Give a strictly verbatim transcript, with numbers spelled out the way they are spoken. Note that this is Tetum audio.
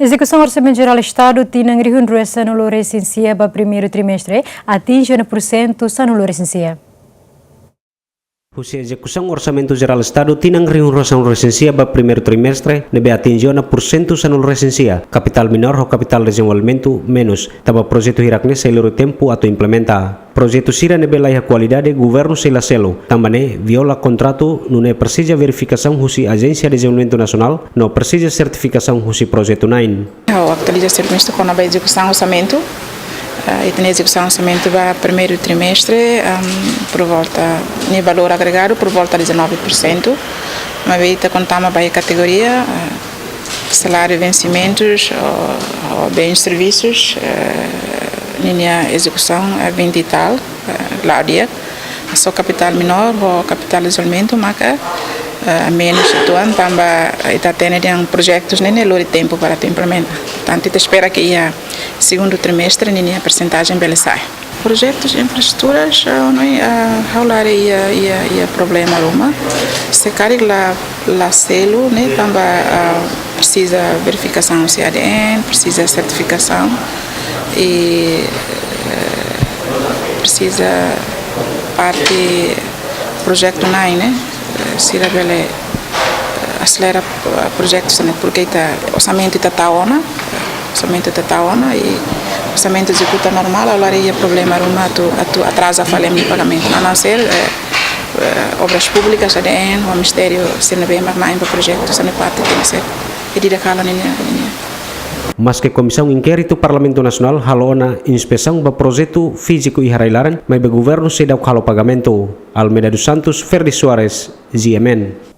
Ezekusaun Orsamentu Jerál Estadu tinan rihun rua sanulu resin sia ba primeiru trimestre atinje ona pursentu sanulu resin sia. Husi ezekusaun Orsamentu Jerál Estadu tinan rihun rua sanulu resin sia ba primeiru trimestre ne'ebé atinje ona pursentu sanulu resin sia, kapitál minór ho kapitál dezenvolvimentu menus, tanba projetu hirak-ne'e sei lori tempu atu implementa. Projetu sira ne'ebé laiha kualidade governu sei la selu, tanba ne'e viola kontratu, nune'e presiza verifikasaun husi Ajénsia Dezenvolvimentu Nasionál no presiza sertifikasaun husi projetu na'in. Ha'u atualiza servisu kona-ba ezekusaun orsamentu. Ah, ita-nia ezekusaun orsamentu ba primeiru trimestre, ahm, por volta, nia valór agregadu por volta dezanove por cento. Maibé ita kuandu tama ba kategoria, ah, saláriu vensimentus, ou, ou bens servisus, eh, ninia ezekusaun é vinte e tal, eh, la'o di'ak. Só kapitál minór ho kapitál dezenvolvimentu maka, eh, menus uitoan tanba ita hatene dehan projetus ne'e, ne'e lori tempu para atu implementa. Portantu, ita espera ke iha segundu trimestre ninia persentajen bele sai. Projetus infraestruturas, ah, no, ah, ha'u la haree iha, iha, iha problema ruma. Se karik la, la selu, ne'e, tanba, ah, presiza verifikasaun husi A D N, presiza sertifikasaun i, eh, presiza parte projetu na'in, ne'e, eh, sira bele, eh, aselera, eh, projetu sira-ne'e, porke ita orsamentu ita tau ona, orsamentu ita tau ona i orsamentu ezekuta normál, ha'u la haree iha problema ruma atu, atu atraza fali ami-nia pagamentu. A não ser, eh, eh, Obras Públikas, A D N, ho Ministériu sira ne'ebé mak na'in ba projetu sira-ne'e parte tenke ser pedida kala ninia, ninia. Maske Komisaun Inkéritu Parlamentu Nasionál halo ona inspesaun ba projetu fíziku iha rai-laran, maibé governu seidauk halo pagamentu. Almeida dos Santos, Ferdi Soares, G M N.